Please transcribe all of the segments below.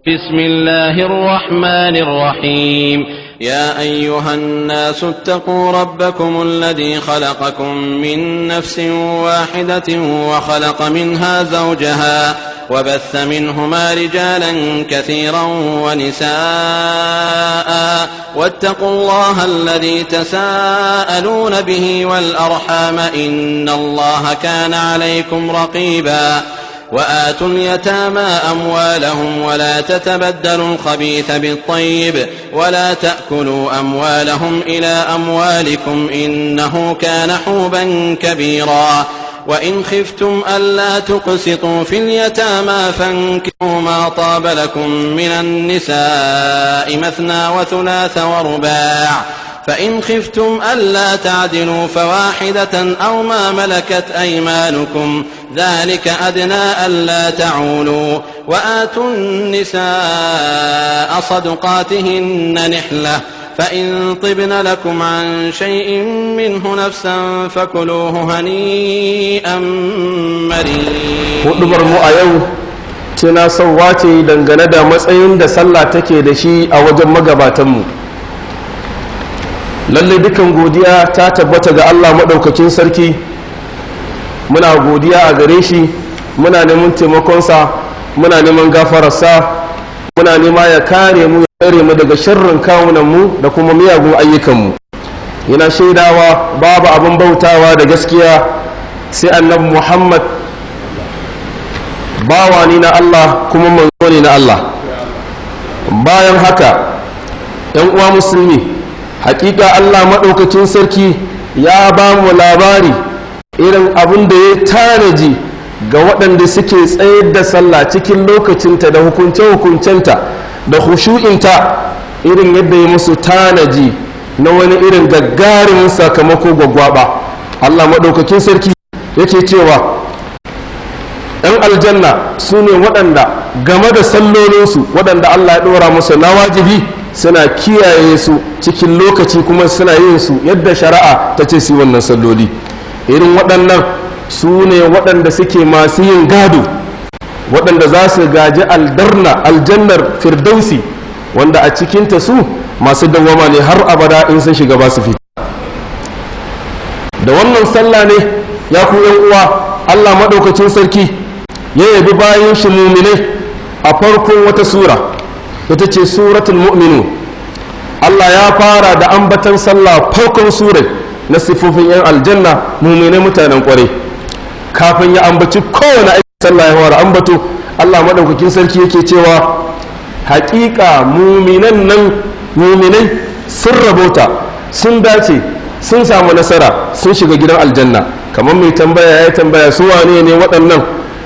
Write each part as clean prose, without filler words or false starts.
بسم الله الرحمن الرحيم. يا أيها الناس اتقوا ربكم الذي خلقكم من نفس واحدة وخلق منها زوجها وبث منهما رجالا كثيرا ونساء واتقوا الله الذي تساءلون به والأرحام إن الله كان عليكم رقيبا. وآتوا اليتامى أموالهم ولا تتبدلوا الخبيث بالطيب ولا تأكلوا أموالهم إلى أموالكم إنه كان حوبا كبيرا. وإن خفتم ألا تقسطوا في اليتامى فانكحوا ما طاب لكم من النساء مثنى وثلاث ورباع، فإن خفتم ألا تعدلوا فواحدة أو ما ملكت أيمانكم، ذلك أدنى ألا تعولوا. وآتوا النساء صدقاتهن نحلة، فإن طبن لكم عن شيء منه نفسا فكلوه هنيئا مريئا. Hudubar mu a yau tunasarwa ce dangane da matsayin da sallah take da shi a wajen magabatanmu. Lallai dukan godiya ta tabbata ga Allah maɗaukakin sarki. Muna godiya a gare shi, muna neman taimakonsa, muna neman gafararsa, muna nema ya kare mu, ya tsare mu daga sharrin kawunanmu da kuma miyagun ayyukanmu. Yana shaidawa babu abin bautawa da gaskiya sai Annabi Muhammad, bawa ne na Allah kuma manzo ne na Allah. Bayan haka, 'yan uwa musulmi, hakika Allah maɗaukakin sarki ya ba mu labari irin abin da ya tanaji ga waɗanda suke tsayar da sallah cikin lokacinta da hukunce-hukuncenta da khushu'inta, irin yadda ya musu tanaji na wani irin gagarumin sakamako gwaggwaba. Allah maɗaukakin sarki yake cewa 'yan aljanna su ne waɗanda game da sallolinsu waɗanda Allah ya ɗora musu na wajibi suna kiyaye su cikin lokaci, kuma suna yin su yadda shari'a ta ce su wannan salloli. Irin waɗannan su ne waɗanda suke masu yin gado, waɗanda za su gaji aldarna aljannar firdausi, wanda a cikinta su masu dawwama ne har abada, in sun shiga ba su fita. Da wannan sallah ne, ya ku yan uwa, Allah maɗaukacin sarki ya yabi bayan shi muminai a farkon wata sura, ita ce Suratul Mu'minun. Allah ya fara da ambatan sallah farkon surai na sifofin 'yan aljanna, muminai, mutanen kwarai. Kafin ya ambaci kowane aiki, sallah ya fara ambato. Allah maɗaukakin sarki yake cewa haƙiƙa muminan nan, muminai, sun rabota, sun dace, sun samu nasara, sun shiga gidan aljanna. Kamar mai tambaya ya tambaya, su wane ne waɗannan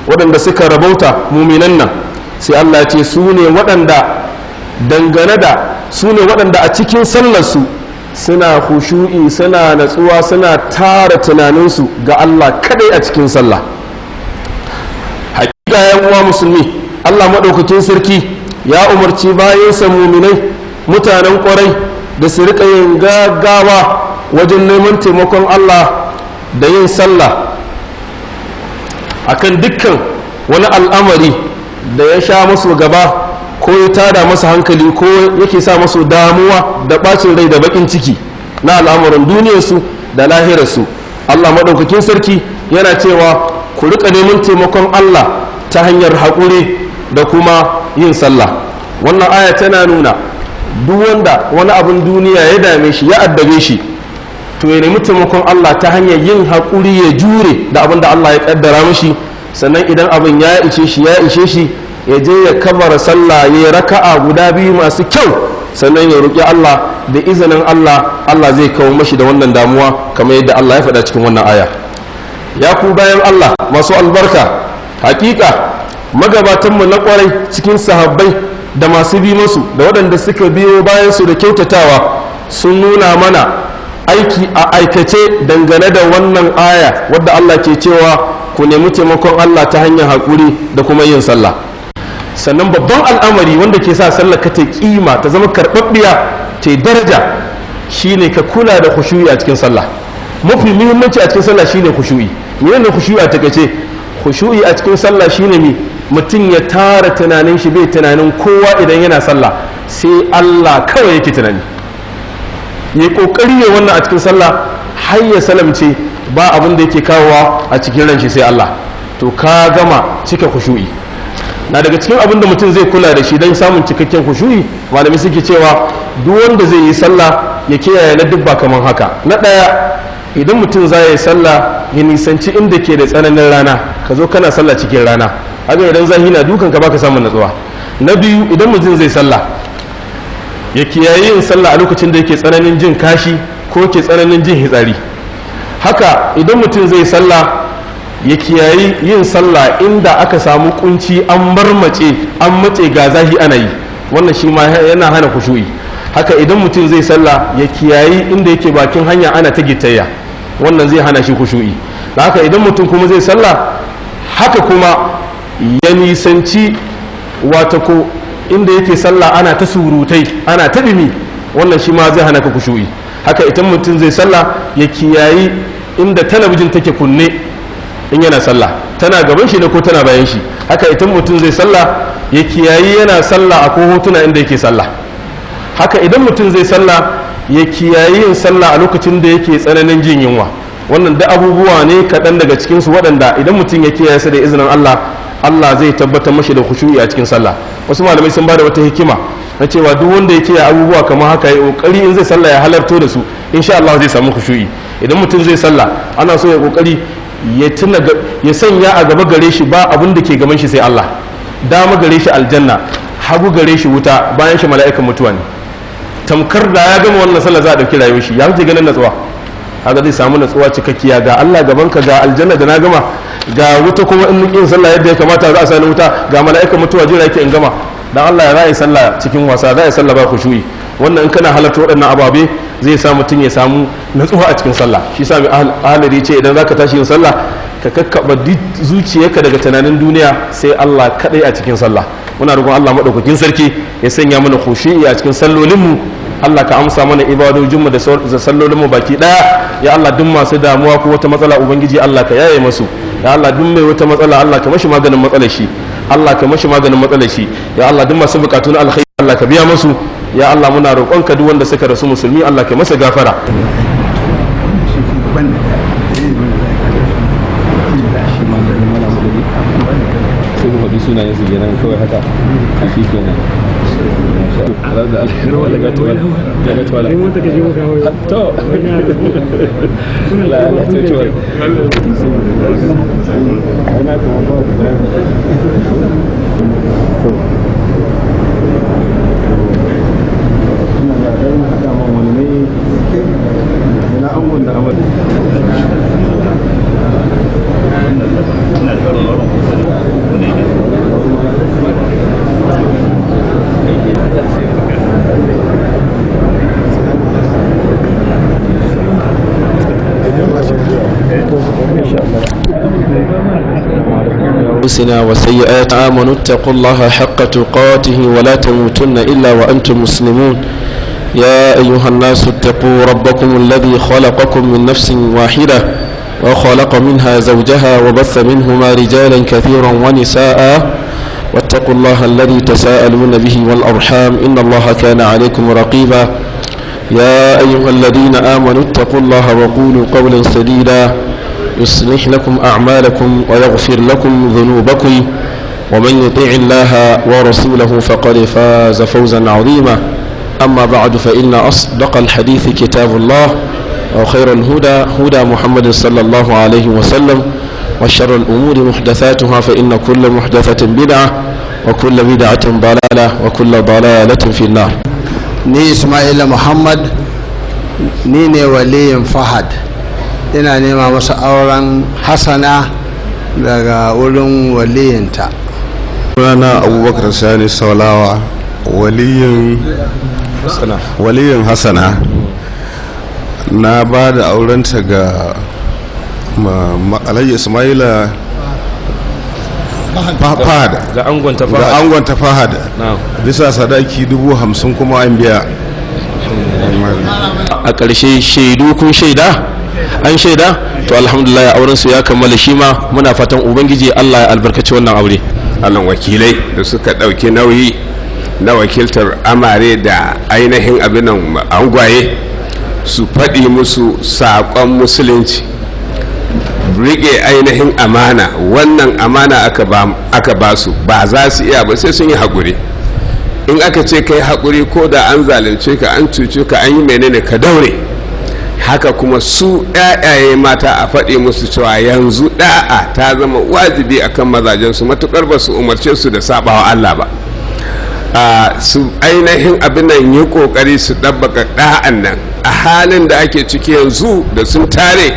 waɗanda suka rabauta, muminan nan? Sai Allah ce su ne waɗanda dangane da su ne waɗanda a cikin sallarsu suna khushu'i, suna natsuwa, suna tara tunaninsu ga Allah kadai a cikin sallah. Hakika, yan uwa musulmi, Allah maɗaukakin sarki ya umarci bayansa muminai, mutanen ƙwarai, da su riƙa yin gaggawa wajen neman taimakon Allah da yin sallah akan dukkan wani al'amari da ya sha musu gaba, ko ya tada masa hankali, ko yake sa masu damuwa da bacin rai da bakin ciki na al'amuran duniyarsu da lahirarsu. Allah maɗaukakin sarki yana cewa ku riƙa neman taimakon Allah ta hanyar haƙuri da kuma yin sallah. Wannan aya tana nuna duk wanda wani abin duniya ya dame shi, ya addabe shi, to ya nemi taimakon Allah ta hanyar yin haƙuri, ya jure da abin da Allah ya ƙaddara mishi. Sannan idan abin ya ishe shi, ya ishe shi, ya je ya kabara sallah, ya yi raka'a guda biyu masu kyau, sannan ya roƙi Allah. Da izinin Allah, Allah zai kawo mashi da wannan damuwa, kamar yadda Allah ya faɗa cikin wannan aya. Ya ku bayan Allah masu albarka, hakika magabatanmu na kwarai cikin sahabbai da masu bi masu da waɗanda suka biyo bayan su da kyautatawa sun nuna mana aiki a aikace dangane da wannan aya wadda Allah ke cewa ku nemi taimakon Allah ta hanyar haƙuri da kuma yin sallah. Sannan babban al'amari wanda ke sa sallar ka ta kima, ta zama karɓaɓɓiya, ta daraja, shine ka kula da khushu'i a cikin sallah. Mafi muhimmanci a cikin sallah shine khushu'i. Menene khushu'i a takaice? Khushu'i a cikin sallah shine mi Mutum ya tara tunanin shi, bai tunanin kowa idan yana sallah, sai Allah kawai yake tunani. Ya kokari ya wannan a cikin sallah har ya salamce, ba abin da yake kawowa a cikin ran shi sai Allah. To ka gama cika khushu'i. Na daga cikin abin da mutum zai kula da shi don samun cikakken khushu'i, malami suke cewa duk wanda zai yi sallah ya kiyaye na dubba kamar haka. Na ɗaya, idan mutum za ya yi sallah ya nisanci inda ke da tsananin rana. Ka zo kana sallah cikin rana haka, idan zahi na dukan ka, baka samun natsuwa. Na biyu, idan mutum zai sallah ya kiyaye yin sallah a lokacin da yake tsananin jin kashi ko ke tsananin jin hitsari. Haka idan mutum zai sallah ya kiyayi yin sallah inda aka samu kunci, an marmace, an matse, ga zahi ana yi, wannan shi ma yana hana kushu'i. Haka idan mutum zai sallah ya kiyayi inda yake bakin hanya ana ta gittayya, wannan zai hana shi kushu'i. Da haka idan mutum kuma zai sallah, haka kuma ya nisanci wata ko inda yake sallah ana ta surutai, ana ta dumi, wannan shi ma zai hana ka kushu'i. Haka idan mutum zai sallah ya kiyayi inda talabijin take kunne in yana sallah, tana gaban shi ne ko tana bayan shi. Haka idan mutum zai sallah ya kiyayi yana sallah a ko hotuna inda yake sallah. Haka idan mutum zai sallah ya kiyayi yin sallah a lokacin da yake tsananin jin yunwa. Wannan da abubuwa ne kaɗan daga cikinsu waɗanda idan mutum ya kiyaye su, da izinin Allah, Allah zai tabbatar mashi da khushu'i a cikin sallah. Wasu malamai sun bada wata hikima na cewa duk wanda ya kiyaye abubuwa kamar haka, ya kokari in zai sallah ya halarto da su, insha Allah zai samu khushu'i. Idan mutum zai sallah ana so ya kokari ya tuna, ya sanya a gaba gare shi ba abin da ke gaban shi sai Allah. Dama gare shi aljanna, hagu gare shi wuta, bayan shi mala'ikan mutuwa ne. Tamkar da ya gama wannan sallah za a ɗauki rayuwar shi, ya wuce ganin natsuwa. Haka zai samu natsuwa cikakkiya. Ga Allah gaban ka, ga aljanna da na gama, ga wuta kuma in yin sallah yadda ya kamata za a sani wuta, ga mala'ikan mutuwa jira yake in gama. Dan Allah, ya ra'ayi sallah cikin wasa, za a yi sallah ba khushu'i? Wannan in kana halarta waɗannan ababe zai sa mutum ya samu natsuwa a cikin sallah. Shi sa mai ahalari ce idan zaka tashi yin sallah ka kakkaba zuciyarka daga tunanin duniya, sai Allah kadai a cikin sallah. Muna roƙon Allah madaukakin sarki ya sanya mana khushu'i a cikin sallolinmu. Allah ka amsa mana ibadojinmu da sallolinmu baki daya. Ya Allah, duk masu damuwa ko wata matsala, ubangiji Allah ka yaye masu. Ya Allah, duk mai wata matsala, Allah ka mashi maganin matsalar shi. Allah ka mashi maganin matsalar shi. Ya Allah, duk masu bukatu na alkhairi, Allah ka biya masu. Ya Allah, muna roƙonka, duk wanda suka rasu musulmi, Allah ka masa gafara. Sai ku faɗi sunayen su kenan kawai, haka shi kenan. أنفسنا وسيئات آمنوا اتقوا الله حق تقاته ولا تموتن إلا وأنتم مسلمون. يا أيها الناس اتقوا ربكم الذي خلقكم من نفس واحدة وخلق منها زوجها وبث منهما رجالا كثيرا ونساء، واتقوا الله الذي تساءلون به والأرحام إن الله كان عليكم رقيبا. يا أيها الذين آمنوا اتقوا الله وقولوا قولا سديدا يصلح لكم أعمالكم ويغفر لكم ذنوبكم، ومن يطيع الله ورسوله فقد فاز فوزا عظيما. أما بعد، فإن أصدق الحديث كتاب الله، وخير الهدى هدى محمد صلى الله عليه وسلم، وشر الأمور محدثاتها، فإن كل محدثة بدعة، وكل بدعة ضلالة، وكل ضلالة في النار. Ni Ismaila Muhammad, ni ne waliyin Fahad. Ina nema masa auren Hassana daga wurin waliyinta. Sunana Abubakar Sani Saulawa, waliyin Hassana. Na ba da aurenta ga Alhaji Ismaila Fahad. Ga angonta. Ga angonta Fahad, bisa sadaki 50,000, kuma an biya. A ƙarshe, shaidu kun shaida, an shaida. To alhamdulillah, auren su ya kammala. Shi ma muna fatan ubangiji Allah ya albarkaci wannan aure. Alan wakilai da suka ɗauki nauyi na wakiltar amare da ainihin abinan angwaye, su faɗi musu saƙon Musulunci, rike ainihin amana. Wannan amana aka ba su, ba za su iya ba sai sun yi haƙuri. In aka ce kai haƙuri, ko da an zalunce ka, an cuce ka, an yi menene, ka daure. Haka kuma su 'ya'yaye mata, a faɗi musu cewa yanzu ɗa'a ta zama wajibi akan mazajensu, matuƙar ba su umarce su da sabawa Allah ba. Su ainihin abin nan yi ƙoƙari su ɗabbaka ɗa'an nan a halin da ake ciki yanzu da sun tare.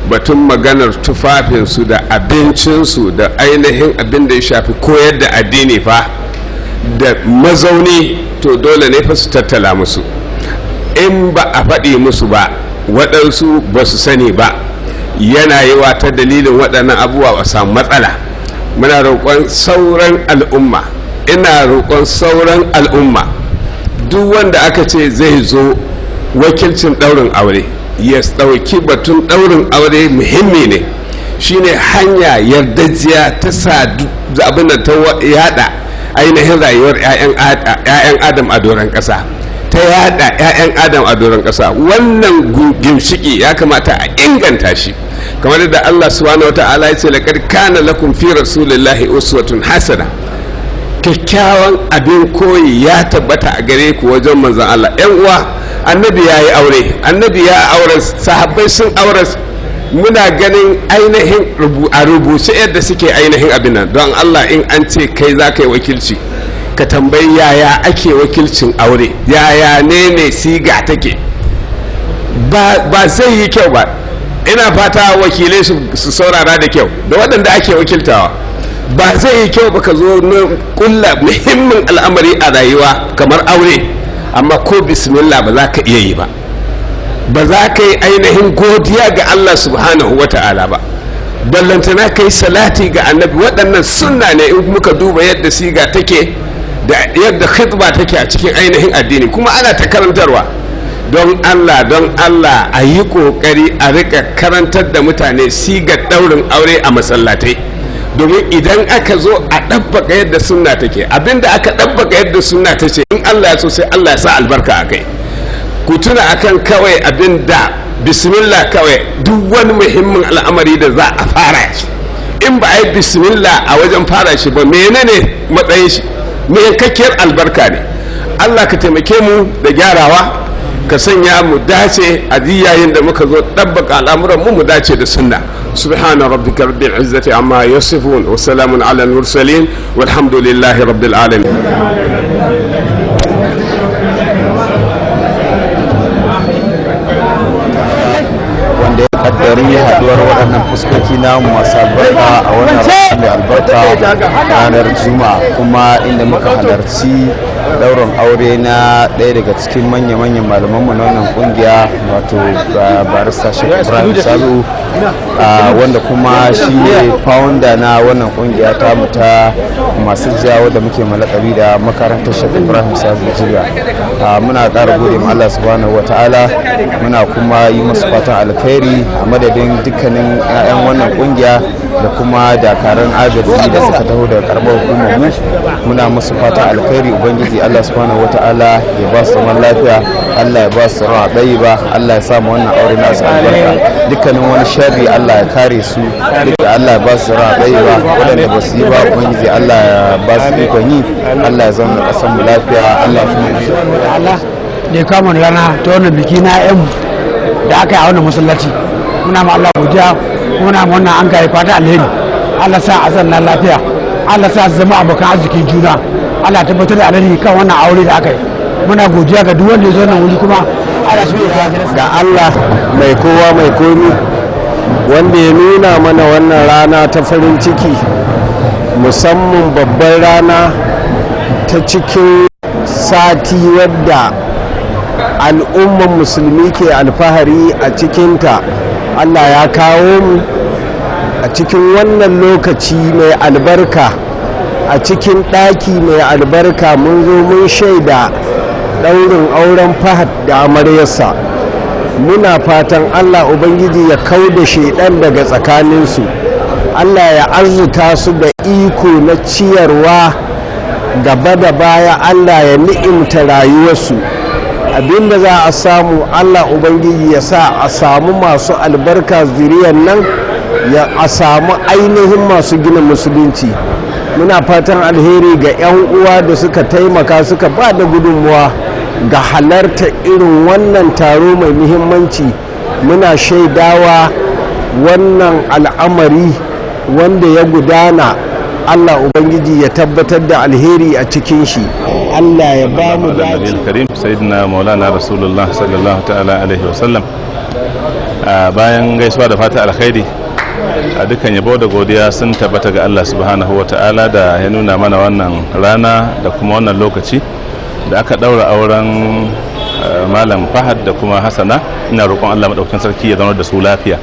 Batun maganar tufafinsu da abincinsu da ainihin abin da ya shafi koyar da addini fa da mazauni, to dole ne fa su tattala musu. In ba a faɗi musu ba, waɗansu ba su sani ba, yana yi wa ta dalilin waɗannan abubuwa a samu matsala. Muna roƙon sauran al'umma, ina roƙon sauran al'umma, duk wanda aka ce zai zo wakilcin ɗaurin aure, ya ɗauki batun ɗaurin aure muhimmi ne. Shine hanya yardajiya ta sa abin da ta yada ainihin rayuwar 'ya'yan Adam a doron ƙasa, ta yada 'ya'yan Adam a doron ƙasa. Wannan ginshiki ya kamata a inganta shi, kamar da Allah subhanahu wa ta'ala ya ce: "Laqad kana lakum fi rasulillahi uswatun hasana." Kyakkyawan abin koyi ya tabbata a gare ku wajen manzon Allah. Yan uwa, Annabi ya yi aure, Annabi ya aure, sahabbai sun aure. Muna ganin ainihin a rubuce yadda suke ainihin abin nan. Don Allah, in an ce kai za ka yi wakilci, ka tambayi yaya ake wakilcin aure, yaya ne ne siga take. Ba zai yi kyau ba. Ina fata wakilai su saurara da kyau, da waɗanda ake wakiltawa. Ba zai yi kyau ba ka zo kulla muhimmin al'amari a rayuwa kamar aure, amma ko bismillah ba za ka iya yi ba, ba za ka yi ainihin godiya ga Allah subhanahu wa ta'ala ba, ballantana ka yi salati ga Annabi. Waɗannan sunna ne. In muka duba yadda siga take da yadda khitba take a cikin ainihin addini, kuma ana ta karantarwa. Don Allah, don Allah, a yi ƙoƙari a rika karantar da mutane sigar ɗaurin aure a masallatai, domin idan aka zo a ɗabbaka yadda sunna take, abinda aka ɗabbaka yadda sunna ta ce, in Allah ya so, sai Allah ya sa albarka a kai. Ku tuna akan kawai abin da bismillah kawai, duk wani muhimmin al'amari da za a fara shi, in ba a yi bismillah a wajen fara shi ba, menene matsayin shi? Me yankakkiyar albarka ne? Allah ka taimake mu da gyarawa, ka sanya mu dace a yayin da muka zo ɗabbaka al'amuran mu, mu dace da sunna. Subhana rabbika rabbil izzati amma yasifun, wa salamun ala al mursalin, walhamdulillahi rabbil alamin. Wanda ya kaddari haduwar waɗannan fuskoki na masu albarka a wannan rana mai albarka, ranar Juma'a, kuma inda muka halarci ɗaurin aure na ɗaya daga cikin manya-manyan malamanmu na wannan kungiya, wato Barista Sheikh Ibrahim Salu, wanda kuma shi ne founder na wannan kungiya ta mu ta masu jawo da muke malakabi da makarantar Sheikh Ibrahim Salu Jibiya. Muna ƙara gode ma Allah subhanahu wa ta'ala, muna kuma yi musu fatan alkhairi a madadin dukkanin 'ya'yan wannan kungiya da kuma dakaran agaji da suka taho daga karamar hukumar mu. Muna musu fatan alkhairi. Ubangiji Allah subhanahu wata'ala ya ba su zaman lafiya, Allah ya ba su rawa ɗayi ba, Allah ya samu wannan aure nasu albarka. Dukkanin wani sharri Allah ya kare su duka, Allah ya ba su rawa ɗayi ba. Waɗanda ba su yi ba, Ubangiji Allah ya ba su ikon yi. Allah ya zauna ƙasar mu lafiya, Allah kuma Allah da ya kama rana ta wannan biki na 'yan da aka yi a wannan masallaci, muna ma Allah godiya, muna ma wannan an kai fata alheri. Allah sa a zanna lafiya, Allah sa su zama abokan arzikin juna, Allah tabbatar da alheri kan wannan aure da aka yi. Muna godiya ga duk wanda ya zo nan wuri, kuma Allah shi ga Allah mai kowa mai komi, wanda ya nuna mana wannan rana ta farin ciki, musamman babban rana ta cikin sati wadda al'umman Musulmi ke alfahari a cikinta. Allah ya kawo mu a cikin wannan lokaci mai albarka, a cikin ɗaki mai albarka, mun zo mun shaida ɗaurin auren Fahad da amaryarsa. Muna fatan Allah Ubangiji ya kau da shaidan daga tsakaninsu. Allah ya arzuta su da iko na ciyarwa gaba da baya. Allah ya ni'imta rayuwarsu. Abinda za a samu, Allah Ubangiji ya sa a samu masu albarka zuriyar nan, ya a samu ainihin masu gina Musulunci. Muna fatan alheri ga 'yan uwa da suka taimaka, suka ba da gudunmuwa ga halarta irin wannan taro mai muhimmanci. Muna shaidawa wannan al'amari wanda ya gudana, Allah Ubangiji ya tabbatar da alheri a cikin shi, Allah ya ba mu dace. Karim Sayyidina Maulana Rasulullah sallallahu ta'ala alaihi wasallam. Bayan gaisuwa da fata alkhairi, a dukkan yabo da godiya sun tabbata ga Allah subhanahu wa ta'ala da ya nuna mana wannan rana da kuma wannan lokaci da aka daura auren Malam Fahad da kuma Hasana. Ina roƙon Allah madaukakin sarki ya zama da su lafiya.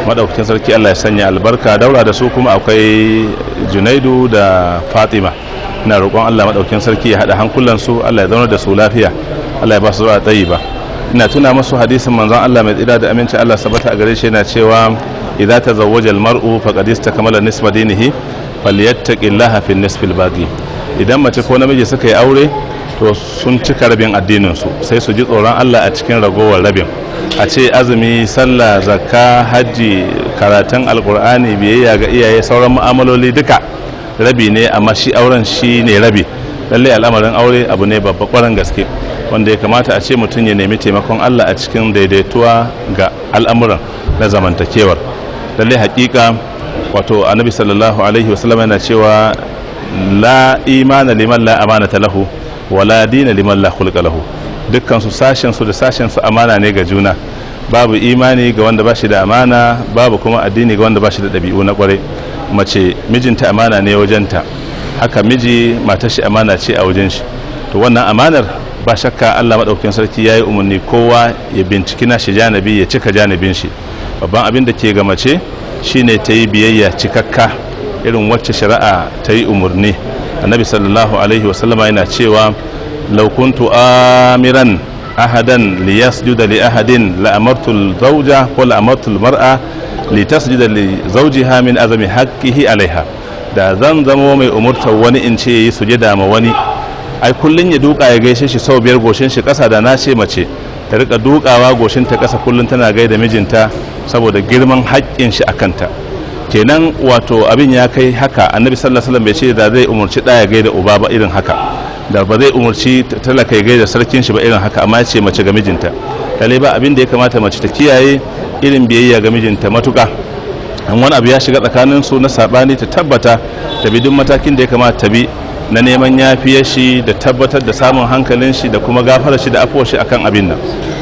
Madaukakin sarki Allah ya sanya albarka. Daura da su kuma akwai Junaidu da Fatima. Ina roƙon Allah madaukakin sarki ya haɗa hankulansu, Allah ya zauna da su lafiya, Allah ya ba su zuwa tsayi ba. Ina tuna masu hadisin manzon Allah mai tsira da aminci Allah sabata a gare shi, yana cewa: "Idza tazawwaja al-mar'u faqad istakmala nisfa dinihi, falyattaqillaha fi nisfil baqi." Idan mace ko namiji suka yi aure, to sun cika rabin addinin su, sai su ji tsoron Allah a cikin ragowar rabin. A ce azumi, sallah, zakka, hajji, karatun Alkur'ani, biyayya ga iyaye, sauran mu'amaloli duka rabi ne, amma shi auren shi ne rabi. Lallai al'amarin aure abu ne babba kwaran gaske, wanda ya kamata a ce mutum ya nemi taimakon Allah a cikin daidaituwa ga al'amuran na zamantakewar. Lallai hakika, wato Annabi sallallahu alaihi wasallam yana cewa: "La imana liman la amanata lahu, wala dina liman la khulqa lahu." Dukkan su, sashen su da sashen su amana ne ga juna. Babu imani ga wanda bashi da amana, babu kuma addini ga wanda bashi da ɗabi'u na kwarai. Mace mijinta amana ne wajenta, haka miji matar shi amana ce a wajen shi. To wannan amanar, ba shakka Allah madaukakin sarki yayi umarni kowa ya binciki na shi janabi, ya cika janibin shi. Babban abin da ke ga mace shine ta yi biyayya cikakka irin wacce shari'a ta yi umarni. Annabi sallallahu alaihi wasallama yana cewa: "Law kuntu amiran ahadan liyasjuda li ahadin, la amartu al-zawja ko la amartu al-mar'a litasjuda li zawjiha min azami haqqihi alaiha." Da zan zamo mai umurtar wani in ce yi sujada ma wani, ai kullun ya duka ya gaishe shi sau 5 goshin shi kasa, da na ce mace ta rika dukawa goshin ta kasa kullun tana gaida mijinta saboda girman haƙƙin shi akanta. Kenan wato abin ya kai haka. Annabi sallallahu alaihi wasallam bai ce da zai umurci ɗaya gaida uba ba irin haka, da ba zai umurci talaka ya gaida sarkin shi ba irin haka, amma ya ce mace ga mijinta. Lalle ba abin da ya kamata mace ta kiyaye irin biyayya ga mijinta matuƙa. In wani abu ya shiga tsakanin su na sabani, ta tabbata ta bi duk matakin da ya kamata ta bi na neman yafiyar shi da tabbatar da samun hankalin shi da kuma gafarar shi da afuwar shi akan abin nan.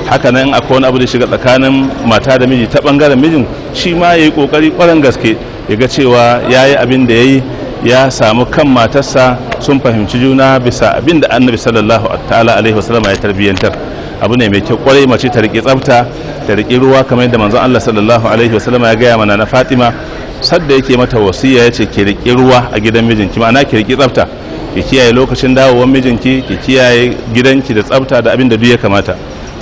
Haka nan akwai wani abu da shiga tsakanin mata da miji, ta bangaren mijin shi ma yayi kokari kwaran gaske ya ga cewa yayi abin da yayi, ya samu kan matarsa, sun fahimci juna bisa abin da Annabi sallallahu ta'ala alaihi wasallam ya tarbiyyantar. Abu ne mai kyau kwarai mace ta riƙe tsafta, ta riƙe ruwa, kamar yadda manzon Allah sallallahu alaihi wasallam ya gaya mana na Fatima sadda yake mata wasiya, ya ce ki riƙe ruwa a gidan mijinki, ma'ana ki riƙe tsafta, ki kiyaye lokacin dawowar mijinki, ki kiyaye gidanki da tsafta da abin da duk ya kamata.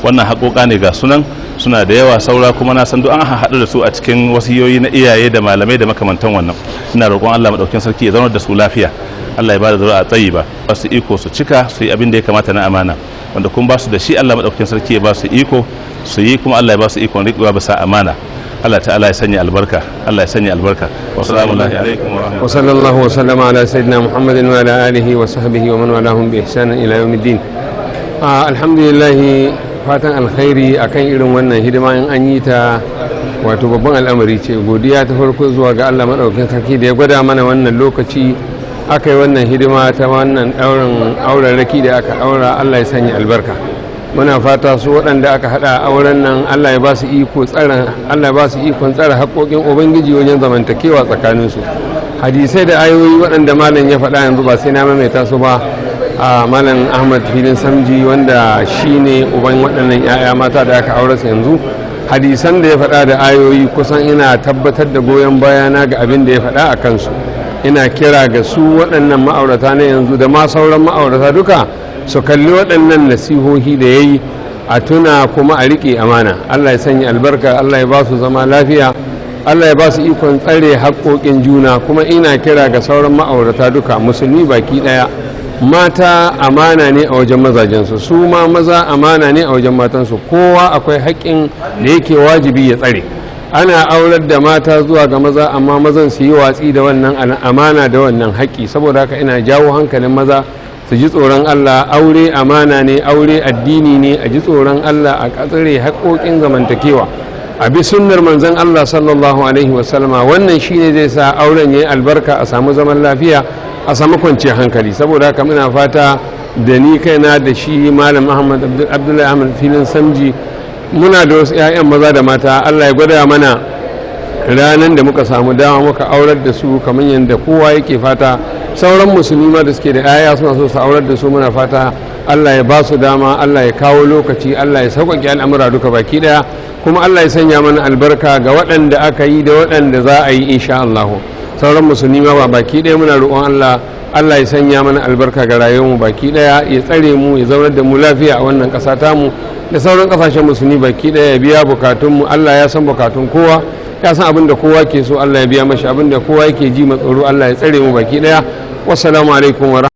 Wannan haƙoƙa ne ga sunan suna da yawa saura, kuma na san duk an haɗu da su a cikin wasiyoyi na iyaye da malamai da makamantan wannan. Ina roƙon Allah madaukakin sarki ya zaunar da su lafiya, Allah ya ba da zuri'a tayyiba, ba su iko su cika su yi abin da ya kamata na amana. Wanda kun ba su da shi, Allah madaukakin sarki ya ba su iko su yi, kuma Allah ya ba su ikon riƙewa bisa amana. Allah ta'ala ya sanya albarka, Allah ya sanya albarka. Wa salamu alaikum wa wa sallallahu wa sallama ala sayyidina Muhammadin wa ala alihi wa sahbihi wa man walahum bi ihsanin ila yawmiddin. Alhamdulillah, fatan alkhairi akan irin wannan hidima in an yi ta, wato babban al'amari ce. Godiya ta farko zuwa ga Allah madaukakin sarki da ya gwada mana wannan lokaci aka yi wannan hidima ta wannan ɗaurin auren raki da aka aura. Allah ya sanya albarka. Muna fata su waɗanda aka haɗa auren nan, Allah ya ba su iko tsara, Allah ya ba su ikon tsara haƙoƙin Ubangiji wajen zamantakewa tsakaninsu. Hadisai da ayoyi waɗanda malam ya faɗa yanzu ba sai na maimaita su ba. A Malam Ahmad Filin Samji, wanda shine uban waɗannan 'ya'ya mata da aka aure su yanzu, hadisan da ya faɗa da ayoyi, kusan ina tabbatar da goyon bayana ga abin da ya faɗa a kansu. Ina kira ga su waɗannan ma'aurata na yanzu da ma sauran ma'aurata duka su kalli waɗannan nasihohi da ya yi, a tuna kuma a riƙe amana. Allah ya sanya albarka, Allah ya ba su zama lafiya. Allah ya ba su ikon tsare haƙoƙin juna. Kuma ina kira ga sauran ma'aurata duka musulmi baki ɗaya, mata amana ne a wajen mazajensu, su ma maza amana ne a wajen matansu. Kowa akwai haƙƙin da yake wajibi ya tsare. Ana aurar da mata zuwa ga maza, amma mazan su yi watsi da wannan amana da wannan haƙƙi. Saboda haka ina jawo hankalin maza su ji tsoron Allah. Aure amana ne, aure addini ne. A ji tsoron Allah, a tsare haƙoƙin zamantakewa, a bi sunnar manzon Allah sallallahu alaihi wasallama. Wannan shine zai sa auren yayi albarka, a samu zaman lafiya, a samu kwanciyar hankali. Saboda haka muna fata da ni kaina da shi Malam Ahmad Abdullahi Ahmad Filin Samji, muna da wasu 'ya'yan maza da mata, Allah ya gwada mana ranar da muka samu dama muka aurar da su kamar yadda kowa yake fata. Sauran musulmi ma da suke da 'ya'ya suna so su aurar da su, muna fata Allah ya ba su dama, Allah ya kawo lokaci, Allah ya sauƙaƙe al'amura duka baki ɗaya, kuma Allah ya sanya mana albarka ga waɗanda aka yi da waɗanda za a yi insha Allah. Sauran musulmi ma ba baki ɗaya muna roƙon Allah, Allah ya sanya mana albarka ga rayuwarmu baki ɗaya, ya tsare mu, ya zaunar da mu lafiya a wannan ƙasa tamu da sauran ƙasashen musulmi baki ɗaya, ya biya bukatunmu. Allah ya san bukatun kowa, ya san abin da kowa ke so, Allah ya biya mashi. Abin da kowa yake ji tsoro, Allah ya tsare mu baki ɗaya. Wassalamu alaikum wa